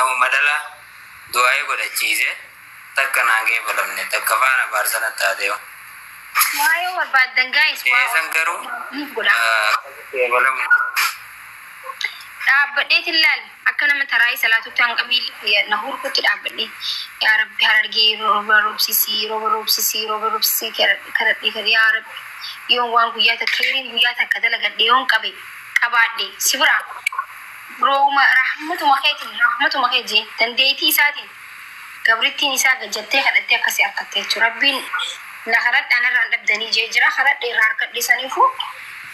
Namuma dhalaa du'aa'ii godhachiise takka naan qeebalamne, takka faana abaarsa natti taatee. Waa yoo barbaaddan guys waa San garuu niif godha. Akkasitti qeebalamu. Dhaabbadheetiin laal akka nama taraayii salaatutti hanga miilli kiyya na hurkutti dhaabbadhee, yaa Rabbi, Harargee rooba roobsisii, rooba roobsisii, rooba roobsisii kadhadhee kadhe. Yaa Rabbi, yoon waan guyyaa takka keeriin guyyaa takka dalagadhe yoon qabe qabaadhe si bira rooma rahmatuma keetiin, rahmatuma kee jee dandeettii isaatiin gabrittiin isaa gajjattee kadhattee akkasii harkatte jechuudha. Rabbiin na kadhadhaa narraan dhabdanii jee jira, kadhadhe irraa harkadhe. Saniifuu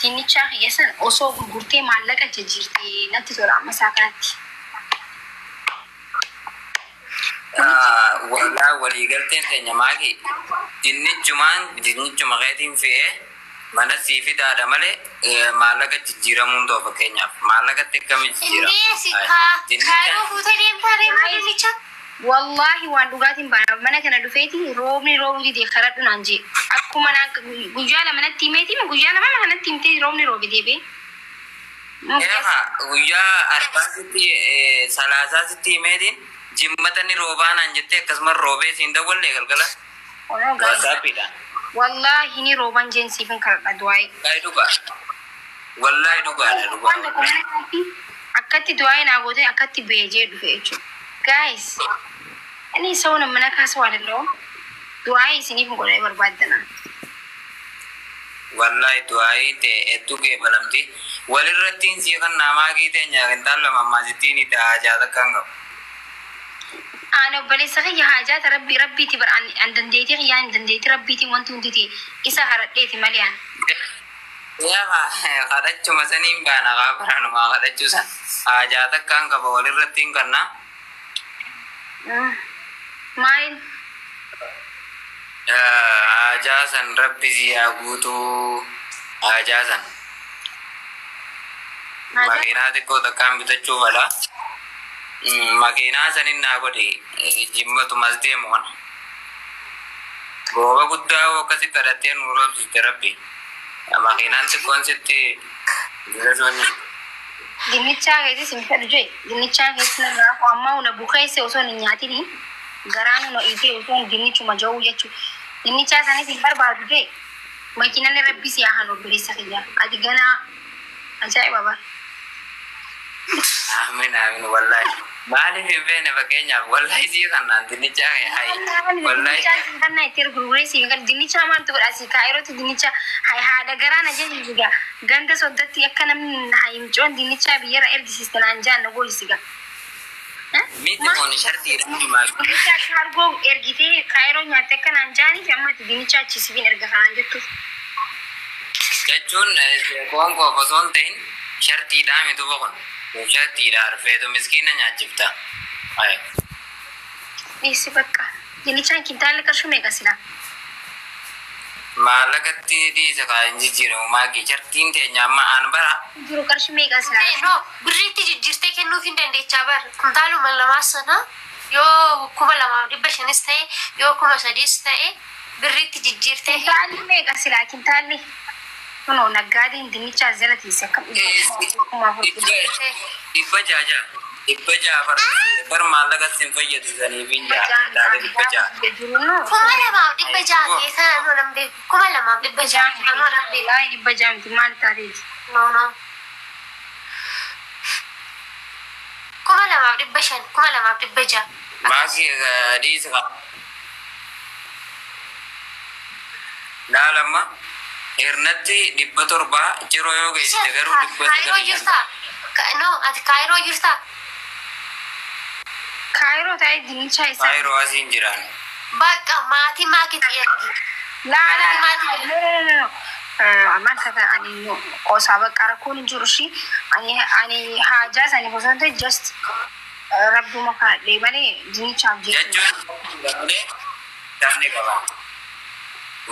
dinnichaa kiyya san osoo gurgurtee maallaqa jijjiirtee natti tola amma isaa kanatti. Wallaa waliigalteen teenya maaki, dinnichumaan dinnichuma keetiin fe'ee mana sii fidaadha malee maallaqa jijjiiramuun ta'u. Fakkeenyaaf maallaqatti akkami jijjiirama? Indee si kaa Dinnicha kaayiroo fuutee deemtaa deemtaa dinnicha? Wallaahi waan dhugaatiin baana mana kana dhufeeti roobni roobuu didee kadhadhu naan jee. Akkuma naan guyyaa 2 natti himeeti, guyyaa 2 kanatti himtee roobni roobe deebi'ee. Eegaa guyyaa arbaasitti salaasaasitti himeetiin jimmata ni roobaa naan jettee, akkasumas roobee siin dawwallee galgala Onoo gaa'is. WhatsAppiidhaan. Wallaahi ni rooban jeen siifin kadhadha du'aa'ee. Wallaahi dhugaa. Wallaahi dhugaadha, dhugaa. Waan tokko mana kanatti akkatti du'aa'ee naa gootee akkatti beejee dhufe jechuudha. Guys, እኔ ሰውን የምነካ ሰው አይደለሁም። du'aa'ee isiniif godhee barbaaddana. Wallaahi du'aa'ii ta'e hedduu qeebalamti. Walirrattiin sii kan namaa teenya kintaan lama ammaasittiin itti haajaa takka hin qabu. Ani obboleessa kiyya haajaata rabbii rabbiiti bar an dandeetii kiyyaan hin dandeetii rabbiitiin wanti hundi ta'e isa haradheeti malee an. Yaa kadhachuma saniin baana kaa baranumaa kadhachuu san haajaa takka hin qaba walirrattiin kannaa. Maaliin? Haajaa san rabbi si haa guutuu, haajaa san. Makiinaa xiqqoo takkaan bitachuu fala. Makiinaa sanin naa godhi, jimmatumas deemu kana. Rooba guddaa hoo akkasi kadhattee nu roobsiste rabbi. Makiinaan xiqqoon sitti dura. Dinnichaa keetis hin fedhu jee, dinnichaa keessi narraa ammaa una bukeesse osoo hin nyaatini garaan una dhiitee osoo hin dinnichuma ja'uu jechuudha. Dinnichaa sanis hin barbaadu jee, makiinaan rabbi si haa obboleessa kiyya. Ati ganaa ajaa'iba bara. Amiin, amiin, wallaahi. Maaliif hin feene? Fakkeenyaaf wallaahi sii kanaan dinnichaa hayi wallaahi. Dinnichaa kan itti gurguree si kan dinnichaa maaltu godha si kaayirootti dinnichaa hay haadha garaa na jedhi gaa ganda soddatti akka namni hayimcoon dinnichaa biyyarra ergisiiste naan jaan na goolisi gaa. Miti kun shartiidha maal. Dinnichaa kaargoo ergitee kaayiroo nyaatte akka naan jaaniif amma ati dinnichaa achi sifiin erga kanaan jettuuf. Jechuun qoonqoof osoo hin ta'in shartiidhaa miti kun. Shartiidha, arfeetu miskiina nyaachifta. Dhiisi bakka. Dinnichaan kintaalli qarshii meeqa silaa? Maallaqatti dhiisa kaa, hin jijjiiramu maakii shartiin teenya amma aan bara. Jiru qarshii meeqa silaa? No, birriitti jijjiirtee kennuuf hin dandeechaa bar. Kuntaaluma lamaa sana yoo 2500s ta'e, yoo 3000s ta'e, birriitti jijjiirtee. Kintaalli meeqa silaa kintaalli? Kunoo naggaadeen dinnichaa jala teesse akkam 400. 600 ja'a. 600 bar bar maallaqatti hin fayyadu saniif hin ja'a. 600. Jiru noo. 2600 ta'e sana anoo nan beeku. 2600 anoo nan beeku. Wallaahi 600 miti, maal taateeti? No, no. 2500, 2600. Maakii dhiisa kaa. Laalamma hirnatti 700, ciroo yoo geessite garuu dhibba Kaayiroo sagalii. jirtaa? No, ati Kaayiroo jirtaa? Kaayiroo taa'ee dinnichaa isaa. Kaayiroo asiin jiraan. Bakka maatii maakitti ergi. Laa laa laa, no, no, no, no. Maal tata, ani qoosaa bakka rakkoon hin jiru shi ani haajaa saniif osoo hin ta'e just rabbuma kadhadhee malee dinnichaaf jechuudha. Jechuun sabni qaba.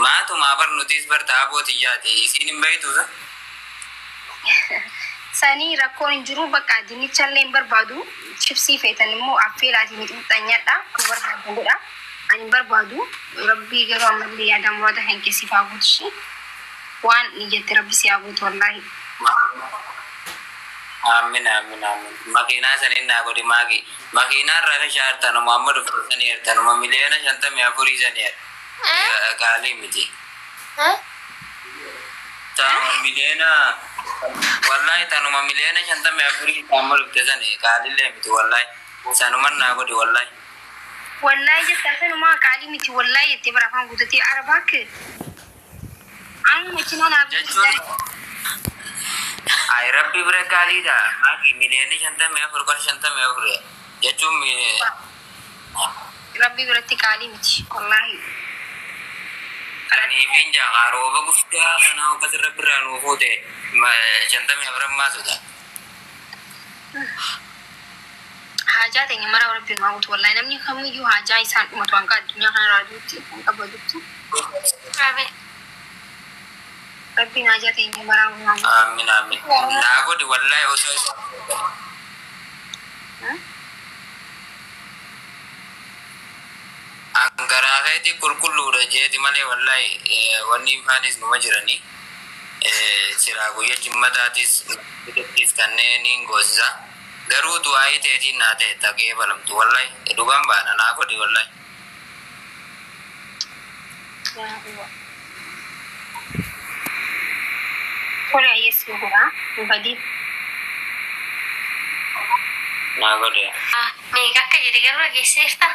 Maatumaa bar nutis bar taaboo xiyyaati. Isiin hin beektu sa? Sanii rakkoon hin jiru, bakka dinnicha illee hin barbaadu. Chipsii feetan immoo affeelaatiin mixmixaan nyaadha. Kun barbaadu godha. Ani hin barbaadu. Rabbii garuu ammallee yaada murata kan keessi haa guutu. Waan ni jette rabbi si haa guutu wallaahi. Aamin, aamin, aamin. Makiinaa saniin naa godhi maaki. Makiinaa irra kashaa jirtanuma amma dhufte sanii jirtanuma 54,000,000 sanii qaalii miti. Tanuma miliyoona, wallahi, tanuma 54,000,000 amma dhufte sanii qaalillee miti, wallahi. Sanuman naa godhi, wallahi. Wallahi jette, sanumaa qaalii miti wallahi jettee bara afaan guutatee arabaak. Amma makiinaa naa Jechuun ay rabbi bira qaaliidha. Maaki, 54,000,000 qara 54 jechuun Rabbi biratti qaalii miti wallahi. Saniifin jaa rooba guddaa kanaa akkas rabbi irraa nuu fuute 54 maasota. Haajaa teenya mara rabbi nu haa guutu, wallahi namni kamiyyuu haajaa isaan dhumatu hanga addunyaa kana raajuutti kan qabajutti. Amiin. Rabbiin haajaa teenya mara nu haa guutu. Aamin, aamin. Naa godhi wallahi osoo isa. Angaraa keetii qulqulluudha jeeti malee, wallahi wanni ifaanis numa jiranii. Silaa guyya jimmataatis kanneen niin goosisa. Garuu du'aayii teetiin naa ta'e taqee balamtu, wallahi dhugaan baana, naa godhi wallahi. Yaa Tole, ayyeessi godhaa hin badii. Naa godhe. Meeqa akka jedhe garuu dhageesseerta?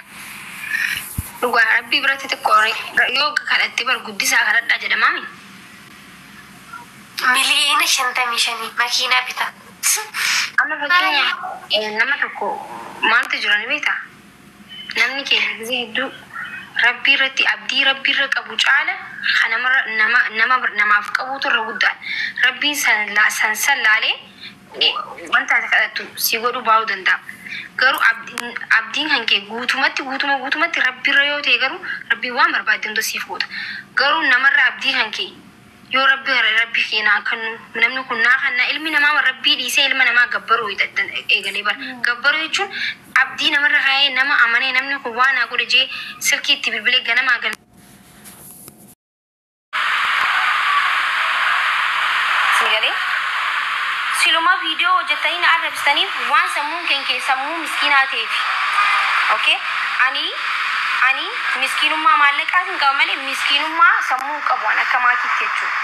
Dhugaa rabbii biratti xiqqoo yoo kadhatte bar guddisaa kadhadhaa jedhamaami. 55,000,000 makiinaa bita. Amma fakkeenya nama tokko maaltu jira ni beektaa? Namni keenya gisee hedduu rabbii irratti abdii rabbii irra qabu caala kan namarra nama nama namaaf qabuutu irra guddaadha. Rabbiin san san san laalee wanta ati kadhattu si godhuu baa'uu danda'a. Garuu abdiin kan kee guutumatti guutuma guutumatti rabbi irra yoo ta'e garuu rabbiin waan barbaadde hunda siif goota. Garuu namarra abdii kan kee yoo rabbi rabbi kee naa kennu, namni kun naa kenna, ilmi namaa rabbii dhiisee ilma namaa gabbaruu eegalee bara. Gabbaruu jechuun abdii namarra kaa'ee nama amanee namni kun waan naa godhe jee silkii itti bilbilee ganamaa gal. Sagalee siluma viidiyoo hojjetanii na arrabsitaniif waan sammuun keenya sammuu miskiinaa ta'eef. Okay? Ani miskiinummaa maallaqaatiin qaba malee miskiinummaa sammuu hin qabu waan akka maatiitti jechuudha.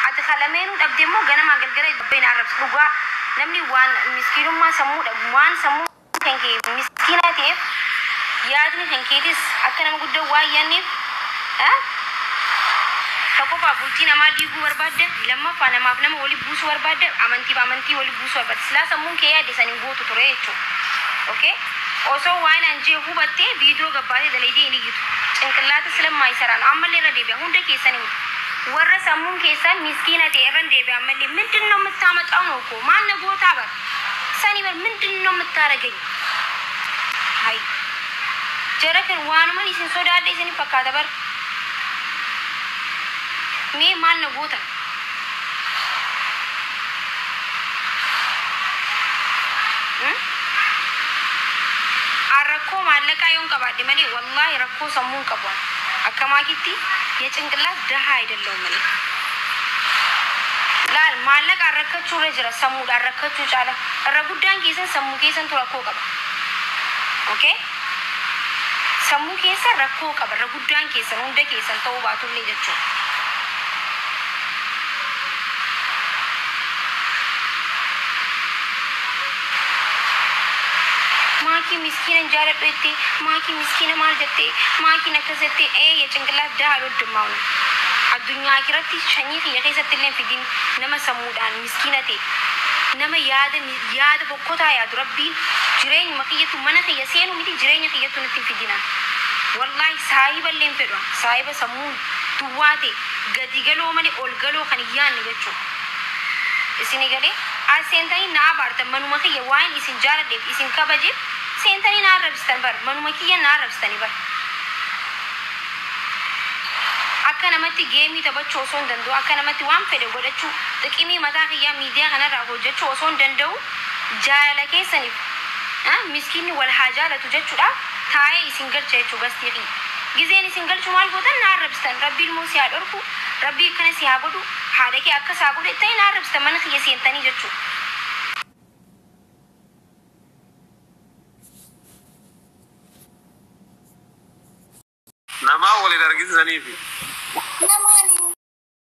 Ati kalameenuu dhabde immoo ganamaa galgala dabbee na arrabsu, dhugaa namni waan miskiinummaa sammuu dhabu, waan sammuu kan kee miskiinaa ta'eef, yaadni kan keetis akka nama guddaa waan yaadneef, tokkoffaa bultii namaa diiguu barbaadda, lammaffaa namaaf nama wali buusuu barbaadda, amantiif amantii wali buusuu barbaadda. Silaa sammuun kee yaadde san hin gootu ture jechuudha. Okay? Osoo waan an jee hubattee viidiyoo gabbaatee dalaydee hin iyyitu. Cinqillaata silammaa isaraan ammallee irra deebi'a hunda keessanii warra sammuun keessan miskiina ta'e irra deebi'a ammallee. ምንድን ነው የምታመጣው ነው እኮ ማን ጎታ በር ሰኒ በር ምንድን ነው የምታረገኝ? Hay jara kan waanuman isin sodaadhe isin fakkaata bar. Mee maal na gootan? An rakkoo maallaqaa yoon qabaadhe malee wallaahi rakkoo sammuu hin qabu. Akka maakitti የጭንቅላት ድሃ አይደለሁም እኔ። Laal, maallaqaan rakkachuu irra jira sammuudhaan rakkachuu caala. Irra guddaan keessan sammuu keessantu rakkoo qaba. Okay? Sammuu keessa rakkoo qaba irra guddaan keessan, hunda keessan ta'uu baatullee jechuudha. Maakii miskiina jaaladhu jettee, maakii miskiina maal jettee, maakiin akkas jettee, ee የጭንቅላት ድሃ አልወድም። አሁን addunyaa akiratti sanyii kiyya keessatti illee fidin nama sammuudhaan miskiina ta'e, nama yaada yaada bokkotaa yaadu, rabbiin jireenyuma kiyyattu mana kiyya seenu miti, jireenya kiyyattu nutti hin fidina. Wallaahi saahiba illee hin fedhu, saahiba sammuun duwwaa ta'e, gadi galoo malee ol galoo kan hin yaadne jechuudha. Isini galee as seentanii na abaartan, manuma kiyya waan isin jaaladheef isin kabajeef seentanii na arrabsitan bar, manuma kiyya na arrabsitanii bar. Akka namatti geemii taphachuu osoo hin danda'u, akka namatti waan fedhe godhachuu, xiqimii mataa kiyyaa miidiyaa kanarraa hojjechuu osoo hin danda'u, jaalala keessaniif miskiinni wal haa jaalatu jechuudhaaf taa'ee isin galcha jechuu gastii kiyya. Gizeen isin galchu maal gootan? Na arrabsitan. Rabbi ilmoo si haa dhorku, rabbi akkana si haa godhu, haadha kee akkas haa godhu ta'e na arrabsitan mana kiyya seentanii jechuudha. Namaa waliin argisiisaniifi. Nama